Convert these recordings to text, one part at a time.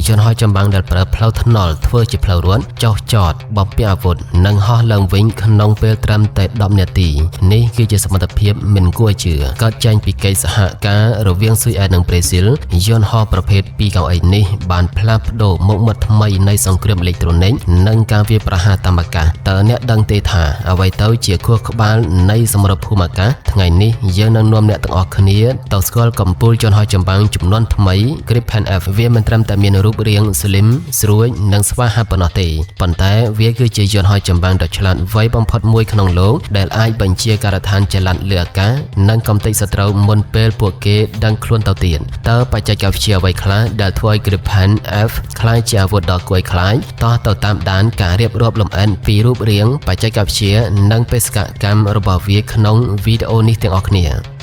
យន្តហោះចម្បាំងដែលប្រើផ្លូវថ្នល់ធ្វើជាផ្លូវរត់ចុះចតបំពាក់អាវុធនិងហោះឡើងវិញក្នុងពេលត្រឹមតែ10នាទីនេះគឺជាសមត្ថភាពមិនគួរឲ្យជឿកើតចេញពីកិច្ចសហការរវាងស៊ុយអែតនិងប្រេស៊ីលយន្តហោះប្រភេទពីរកៅអីនេះបានផ្លាស់ប្ដូរមុខមាត់ថ្មីនៃសង្គ្រាមអេឡិចត្រូនិកនិងការវាយប្រហារតាមអាកាសតើអ្នកដឹងទេថាអ្វីទៅជាខួរក្បាលនៃសមរភូមិអាកាសថ្ងៃនេះយើងនឹងនាំអ្នកទាំងអស់គ្នាទៅស្គាល់កំពូលយន្តហោះចម្បាំងចំនួនថ្មី Gripen F វាមិនត្រឹមតែមានរូបរាង slim ស្រួចនិងស្វាហាប់ប៉ុណ្ណោះទេប៉ុន្តែវាគឺជាយន្តហោះចម្បាំងដ៏ឆ្លាតវៃបំផុតមួយក្នុងលោកដែលអាចបញ្ជាការដ្ឋានចល័តលើអាកាសនិងកម្ទេចសត្រូវមុនពេលពួកគេដឹងខ្លួនទៅទៀតតើបច្ចេកវិទ្យាអ្វីខ្លះដែលធ្វើឲ្យ Gripen F ក្លាយជាអាវុធដ៏គួរឲ្យខ្លាចតោះទៅតាមដានការរៀបរាប់លម្អិតពីរូបរាងបច្ចេកវិទ្យានិងបេសកកម្មរបស់វាក្នុងវីដេអូនេះទាំងអស់គ្នា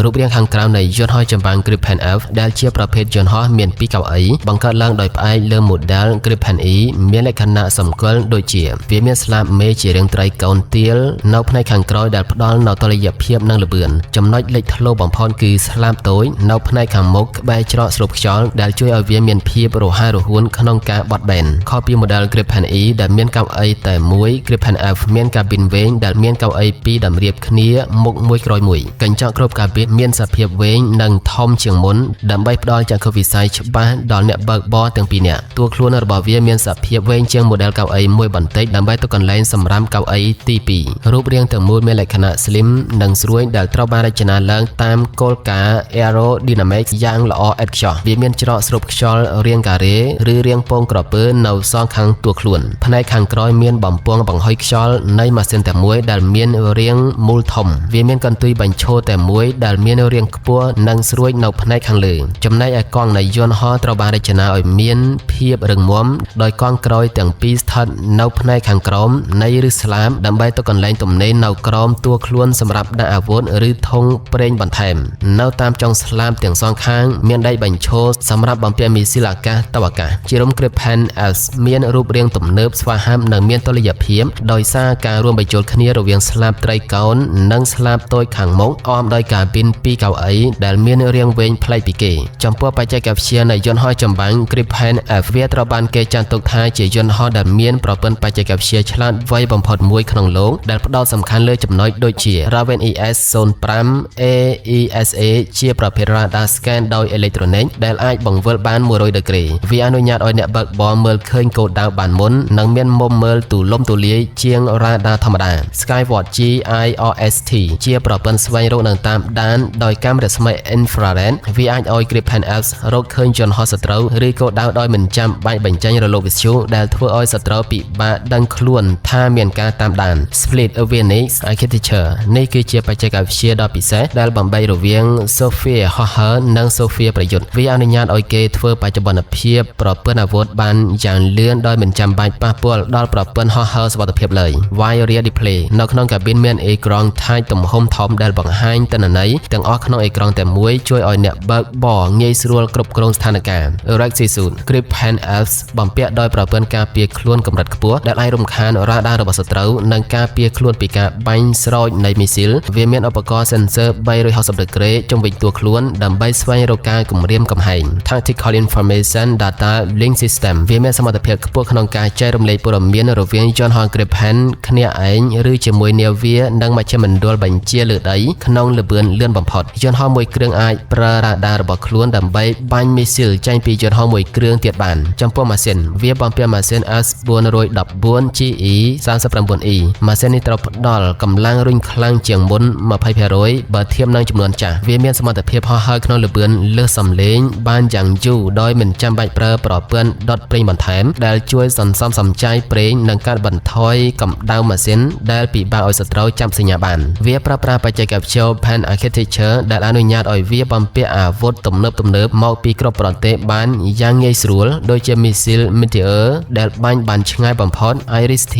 រូបរាងខាងក្រៅនៃយន្តហោះចម្បាំង Gripen F ដែលជាប្រភេទយន្តហោះមានពីរកៅអីបង្កើតឡើងដោយផ្អែកលើ model Gripen E មានលក្ខណៈសម្គាល់ដូចជាវាមានស្លាបមេជារាងត្រីកោណទាលនៅផ្នែកខាងក្រោយដែលផ្ដល់នូវតុល្យភាពនិងល្បឿនចំណុចលេចធ្លោបំផុតគឺស្លាបតូចនៅផ្នែកខាងមុខក្បែរច្រកស្រូបខ្យល់ដែលជួយឲ្យវាមានភាពរហ័សរហួនក្នុងការបត់បែនខុសពី model Gripen E ដែលមានកៅអីតែមួយ Gripen F មានកាប៊ីនវែងដែលមានកៅអីពីរតម្រៀបគ្នាមុខមួយក្រោយមួយកញ្ចក់គ្រប់កាប៊ីនមានសភាពវែងនិងធំជាងមុនដើម្បីផ្ដល់ចក្ខុវិស័យច្បាស់ដល់អ្នកបើកបរទាំងពីរនាក់តួខ្លួនរបស់វាមានសភាពវែងជាង model កៅអីមួយបន្តិចដើម្បីទុកកន្លែងសម្រាប់កៅអីទី2រូបរាងទាំងមូលមានលក្ខណៈ slim និងស្រួយដែលត្រូវបានរចនាឡើងតាមគោលការណ៍ aerodynamics យ៉ាងល្អឥតខ្ចោះវាមានច្រកស្រូបខ្យល់រាងការ៉េឬរាងពងក្រពើនៅសងខាងតួខ្លួនផ្នែកខាងក្រោយមានបំពង់បង្ហុយខ្យល់នៃម៉ាស៊ីនតែមួយដែលមានរាងមូលធំវាមានកន្ទុយបញ្ឈរតែមួយដែលមានរាងខ្ពស់និងស្រួចនៅផ្នែកខាងលើចំណែកឯកង់នៃយន្តហោះត្រូវបានរចនាឲ្យមានភាពរឹងមាំដោយកង់ក្រោយទាំងពីរស្ថិតនៅផ្នែកខាងក្រោមនៃឫសស្លាបដើម្បីទុកកន្លែងទំនេរនៅក្រោមតួខ្លួនសម្រាប់ដាក់អាវុធឬធុងប្រេងបន្ថែមនៅតាមចុងស្លាបទាំងសងខាងមានដែកបញ្ឈរសម្រាប់បំពាក់មីស៊ីលអាកាសទៅអាកាសជារួម Gripen S មានរូបរាងទំនើបស្វាហាប់និងមានតុល្យភាពដោយសារការរួមបញ្ចូលគ្នារវាងស្លាបត្រីកោណនិងស្លាបតូចខាងមុខអមដោយកាប៊ីនពីរកៅអីដែលមានរាងវែងប្លែកពីគេចំពោះបច្ចេកវិទ្យានៃយន្តហោះចម្បាំង Gripen F វាត្រូវបានគេចាត់ទុកថាជាយន្តហោះដែលមានប្រព័ន្ធបច្ចេកវិទ្យាឆ្លាតវៃបំផុតមួយក្នុងលោកដែលផ្ដោតសំខាន់លើចំណុចដូចជា Raven ES-05 AESA ជាប្រភេទ radar scan ដោយអេឡិចត្រូនិកដែលអាចបង្វិលបាន100ដឺក្រេវាអនុញ្ញាតឲ្យអ្នកបើកបរមើលឃើញគោលដៅបានមុននិងមានមុំមើលទូលំទូលាយជាង radar ធម្មតា Skywatch GIRST ជាប្រព័ន្ធស្វែងរកនិងតាមដានដោយកាំរស្មី infrared វាអាចឲ្យ Gripen F រកឃើញយន្តហោះសត្រូវឬគោលដៅដោយមិនចាំបាច់បញ្ចេញរលកវិទ្យុដែលធ្វើឲ្យសត្រូវពិបាកដឹងខ្លួនថាមានការតាមដាន Split Avionics Architecture នេះគឺជាបច្ចេកវិទ្យាដ៏ពិសេសដែលបំបែករវាង Software ហោះហើរនិង Software ប្រយុទ្ធវាអនុញ្ញាតឲ្យគេធ្វើបច្ចុប្បន្នភាពប្រព័ន្ធអាវុធបានយ៉ាងលឿនដោយមិនចាំបាច់ប៉ះពាល់ដល់ប្រព័ន្ធហោះហើរសុវត្ថិភាពឡើយ Wide Area Display នៅក្នុងកាប៊ីនមានអេក្រង់ touch ទំហំធំដែលបង្ហាញទិន្នន័យទាំងអស់ក្នុងអេក្រង់តែមួយជួយឲ្យអ្នកបើកបរងាយស្រួលគ្រប់គ្រងស្ថានភាព Erection Gripen F បំពាក់ដោយប្រព័ន្ធការពារខ្លួនកម្រិតខ្ពស់ដែលអាចរំខានរ៉ាដារបស់សត្រូវនិងការពារខ្លួនពីការបាញ់ស្រោចនៃមីស៊ីលវាមានឧបករណ៍ sensor 360ដឺក្រេជុំវិញតួខ្លួនដើម្បីស្វែងរកការគំរាមកំហែង Tactical Information Data Link System វាមានសមត្ថភាពខ្ពស់ក្នុងការចែករំលែកព័ត៌មានរវាងយន្តហោះ Gripen គ្នាឯងឬជាមួយនាវានិងមជ្ឈមណ្ឌលបញ្ជាលើដីក្នុងល្បឿនលឿនបំផុតយន្តហោះមួយគ្រឿងអាចប្រើរ៉ាដារបស់ខ្លួនដើម្បីបាញ់មីស៊ីលចេញពីយន្តហោះមួយគ្រឿងទៀតបានចំពោះម៉ាស៊ីនវាបំពាក់ម៉ាស៊ីន S414 GE 39E ម៉ាស៊ីននេះត្រូវផ្ដល់កម្លាំងរុញខ្លាំងជាងមុន 20% បើធៀបនឹងចំនួនចាស់វាមានសមត្ថភាពហោះហើរក្នុងល្បឿនលើសសំឡេងបានយ៉ាងយូរដោយមិនចាំបាច់ប្រើប្រព័ន្ធដុតប្រេងបន្ថែមដែលជួយសន្សំសំចៃប្រេងនិងកាត់បន្ថយកម្ដៅម៉ាស៊ីនដែលពិបាកឲ្យសត្រូវចាប់សញ្ញាបានវាប្រើប្រាស់បច្ចេកវិទ្យា Open Architecture ដែលអនុញ្ញាតឲ្យវាបំពាក់អាវុធទំនើបៗមកពីគ្រប់ប្រទេសបានយ៉ាងងាយស្រួលដូចជាមីស៊ីល Meteor ដែលបាញ់បានឆ្ងាយបំផុត Iris-T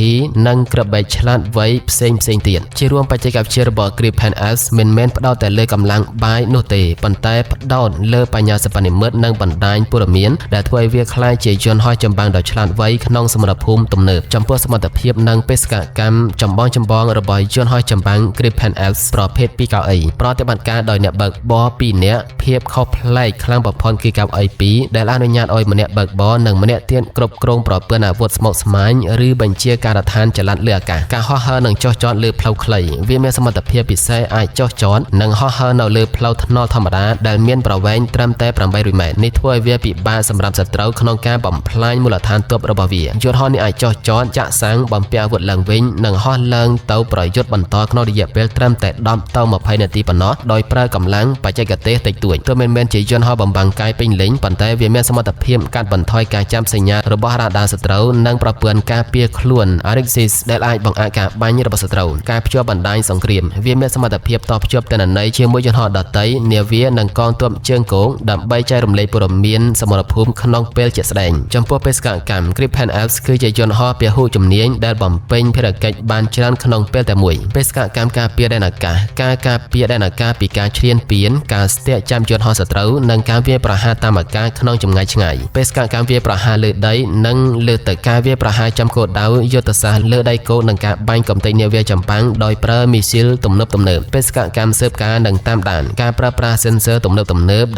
និងគ្រាប់បែកឆ្លាតវៃផ្សេងៗទៀតជារួមបច្ចេកវិទ្យារបស់ Gripen S មិនមែនផ្ដោតតែលើកម្លាំងបាយនោះទេប៉ុន្តែផ្ដោតលើបញ្ញាសិប្បនិម្មិតនិងបណ្ដាញព័ត៌មានដែលធ្វើឲ្យវាក្លាយជាយន្តហោះចម្បាំងដ៏ឆ្លាតវៃក្នុងសមរភូមិទំនើបចំពោះសមត្ថភាពនិងបេសកកម្មចម្បងៗរបស់យន្តហោះចម្បាំង Gripen S ប្រភេទ 2កៅអីប្រតិបត្តិ ត្តិការដោយអ្នកបើកបរ2នាក់ភាពខុសប្លែកខ្លាំងបំផុតគឺកៅអី2ដែលអនុញ្ញាតឲ្យម្នាក់បើកបរនិងម្នាក់ទៀតគ្រប់គ្រងប្រព័ន្ធអាវុធស្មុគស្មាញឬបញ្ជាការដ្ឋានចល័តលើអាកាសការហោះហើរនិងចុះចតលើផ្លូវខ្លីវាមានសមត្ថភាពពិសេសអាចចុះចតនិងហោះហើរនៅលើផ្លូវថ្នល់ធម្មតាដែលមានប្រវែងត្រឹមតែ800ម៉ែត្រនេះធ្វើឲ្យវាពិបាកសម្រាប់សត្រូវក្នុងការបំផ្លាញមូលដ្ឋានទ័ពរបស់វាយន្តហោះនេះអាចចុះចតចាក់សាំងបំពាក់អាវុធឡើងវិញនិងហោះឡើងទៅប្រយុទ្ធបន្តក្នុងរយៈពេលត្រឹមតែ10ទៅ20នាទីប៉ុណ្ណោះដោយប្រើកម្លាំងបច្ចេកទេសតិចតួចទោះមិនមែនជាយន្តហោះបំបាំងកាយពេញលេញប៉ុន្តែវាមានសមត្ថភាពកាត់បន្ថយការចាំសញ្ញារបស់រ៉ាដាសត្រូវនិងប្រព័ន្ធការពារខ្លួន Arixis ដែលអាចបង្អាក់ការបាញ់របស់សត្រូវការភ្ជាប់បណ្ដាញសង្គ្រាមវាមានសមត្ថភាពតភ្ជាប់ទិន្នន័យជាមួយយន្តហោះដទៃនាវានិងកងទ័ពជើងគោកដើម្បីចែករំលែកព័ត៌មានសមរភូមិក្នុងពេលជាក់ស្ដែងចំពោះបេសកកម្ម Gripen F គឺជាយន្តហោះពហុជំនាញដែលបំពេញភារកិច្ចបានច្រើនក្នុងពេលតែមួយបេសកកម្មការពារដែនអាកាសការការពារដែនអាកាសពីការឈ្លានពានការស្ទាក់ចាំយន្តហោះសត្រូវនិងការវាយប្រហារតាមអាកាសក្នុងចម្ងាយឆ្ងាយបេសកកម្មវាយប្រហារលើដីនិងលើទឹកការវាយប្រហារចំគោលដៅយុទ្ធសាស្ត្រលើដីគោកនិងការបាញ់កំទេចនាវាចម្បាំងដោយប្រើមីស៊ីលទំនើបៗបេសកកម្មស៊ើបការនិងតាមដានការប្រើប្រាស់សេនសឺទំនើបៗ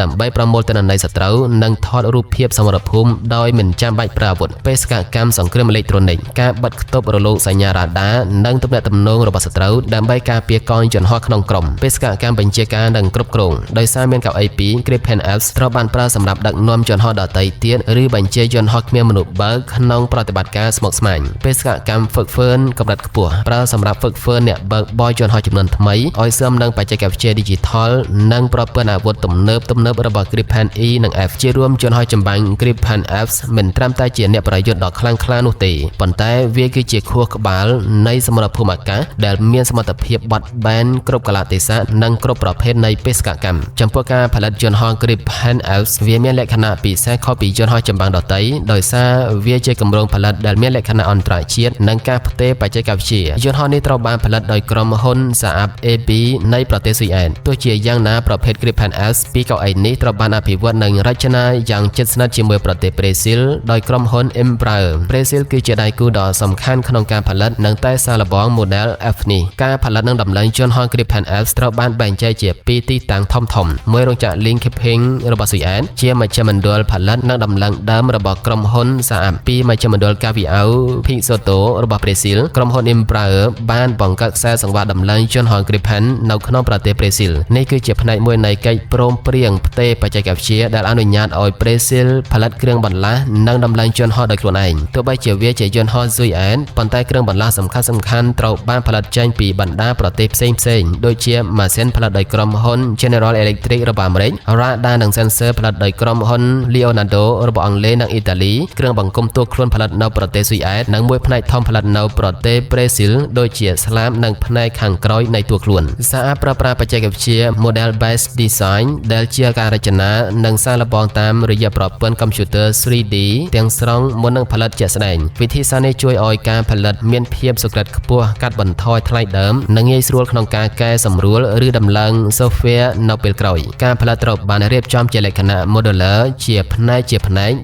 ដើម្បីប្រមូលទិន្នន័យសត្រូវនិងថតរូបភាពសមរភូមិដោយមិនចាំបាច់ប្រើអាវុធបេសកកម្មសង្គ្រាមអេឡិចត្រូនិកការបិទខ្ទប់រលកសញ្ញារ៉ាដានិងទំនាក់ទំនងរបស់សត្រូវដើម្បីការពារកងយន្តហោះក្នុងក្រុមបេសកកម្មបញ្ជាការនិងគ្រប់គ្រងដោយសារមានកៅអី2 Gripen F ត្រូវបានប្រើសម្រាប់ដឹកនាំយន្តហោះដទៃទៀតឬបញ្ជាយន្តហោះគ្មានមនុស្សបើកក្នុងប្រតិបត្តិការស្មុគស្មាញបេសកកម្មហ្វឹកហ្វឺនកម្រិតខ្ពស់ប្រើសម្រាប់ហ្វឹកហ្វឺនអ្នកបើកបរយន្តហោះចំនួនថ្មីឲ្យសមនឹងបច្ចេកវិទ្យា Digital និងប្រព័ន្ធអាវុធទំនើបៗរបស់ Gripen E និង F ជារួមយន្តហោះចម្បាំង Gripen F មិនត្រឹមតែជាអ្នកប្រយុទ្ធដ៏ខ្លាំងក្លានោះទេប៉ុន្តែវាគឺជាខួរក្បាលនៃសមរភូមិអាកាសដែលមានសមត្ថភាពបត់បែនគ្រប់កាលៈទេសៈនិងគ្រប់ប្រភេទនៃបេសកកម្មចំពោះការផលិតយន្តហោះ Gripen F វាមានលក្ខណៈពិសេសខុសពីយន្តហោះចម្បាំងដទៃដោយសារវាជាគម្រោងផលិតដែលមានលក្ខណៈអន្តរជាតិនិងការផ្ទេរបច្ចេកវិទ្យាយន្តហោះនេះត្រូវបានផលិតដោយក្រុមហ៊ុន Saab AB នៃប្រទេសស៊ុយអែតទោះជាយ៉ាងណាប្រភេទ Gripen F ពីកៅអីនេះត្រូវបានអភិវឌ្ឍនិងរចនាយ៉ាងជិតស្និទ្ធជាមួយប្រទេសប្រេស៊ីលដោយក្រុមហ៊ុន Embraer ប្រេស៊ីលគឺជាដៃគូដ៏សំខាន់ក្នុងការផលិតនិងតេស្តសាកល្បង Model F នេះការផលិតនិងដំឡើងយន្តហោះ Gripen F ត្រូវបានបែងចែកជាពីរទីតាំងធំៗមួយរោងចក្រ Linköping របស់ស៊ុយអែតជាមជ្ឈមណ្ឌលផលិតនិងដំឡើងដើមរបស់ក្រុមហ៊ុន Saab ពីមជ្ឈមណ្ឌល Gavião Peixoto របស់ប្រេស៊ីលក្រុមហ៊ុន Embraer បានបង្កើតខ្សែសង្វាក់ដំឡើងយន្តហោះ Gripen នៅក្នុងប្រទេសប្រេស៊ីលនេះគឺជាផ្នែកមួយនៃកិច្ចព្រមព្រៀងផ្ទេរបច្ចេកវិទ្យាដែលអនុញ្ញាតឲ្យប្រេស៊ីលផលិតគ្រឿងបន្លាស់និងដំឡើងយន្តហោះដោយខ្លួនឯងទោះបីជាវាជាយន្តហោះស៊ុយអែតប៉ុន្តែគ្រឿងបន្លាស់សំខាន់ៗត្រូវបានផលិតចេញពីបណ្ដាប្រទេសផ្សេងៗដូចជាម៉ាស៊ីនផលិតដោយក្រុមហ៊ុន General Electric របស់អាមេរិករ៉ាដានិង sensor ផលិតដោយក្រុមហ៊ុន Leonardo របស់អង់គ្លេសនិងអ៊ីតាលីគ្រឿងបង្គុំតួខ្លួនផលិតនៅប្រទេសស៊ុយអែតនិងមួយផ្នែកធំផលិតនៅប្រទេសប្រេស៊ីលដូចជាស្លាបនិងផ្នែកខាងក្រោយនៃតួខ្លួន Saab ប្រើប្រាស់បច្ចេកវិទ្យា Model Based Design ដែលជាការរចនានិងសាកល្បងតាមរយៈប្រព័ន្ធកុំព្យូទ័រ 3D ទាំងស្រុងមុននឹងផលិតជាក់ស្ដែងវិធីសាស្ត្រនេះជួយឲ្យការផលិតមានភាពសុក្រឹតខ្ពស់កាត់បន្ថយថ្លៃដើមនិងងាយស្រួលក្នុងការកែសម្រួលឬដំឡើង software នៅពេលក្រោយការផលិតត្រូវបានរៀបចំជាលក្ខណៈ modular ជាផ្នែក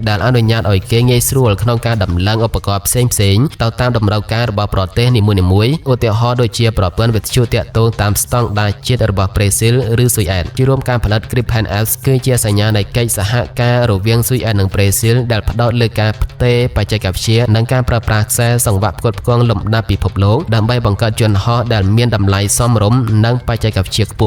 ដែលអនុញ្ញាតឲ្យគេងាយស្រួលក្នុងការដំឡើងឧបករណ៍ផ្សេងៗទៅតាមតម្រូវការរបស់ប្រទេសនីមួយៗឧទាហរណ៍ដូចជាប្រព័ន្ធវិទ្យុទាក់ទងតាមស្តង់ដារជាតិរបស់ប្រេស៊ីលឬស៊ុយអែតជារួមការផលិត Gripen F គឺជាសញ្ញានៃកិច្ចសហការរវាងស៊ុយអែតនិងប្រេស៊ីលដែលផ្ដោតលើការផ្ទេរបច្ចេកវិទ្យានិងការប្រើប្រាស់ខ្សែសង្វាក់ផ្គត់ផ្គង់លំដាប់ពិភពលោកដើម្បីបង្កើតយន្តហោះដែលមានតម្លៃសមរម្យនិងបច្ចេកវិទ្យាខ្ពស់។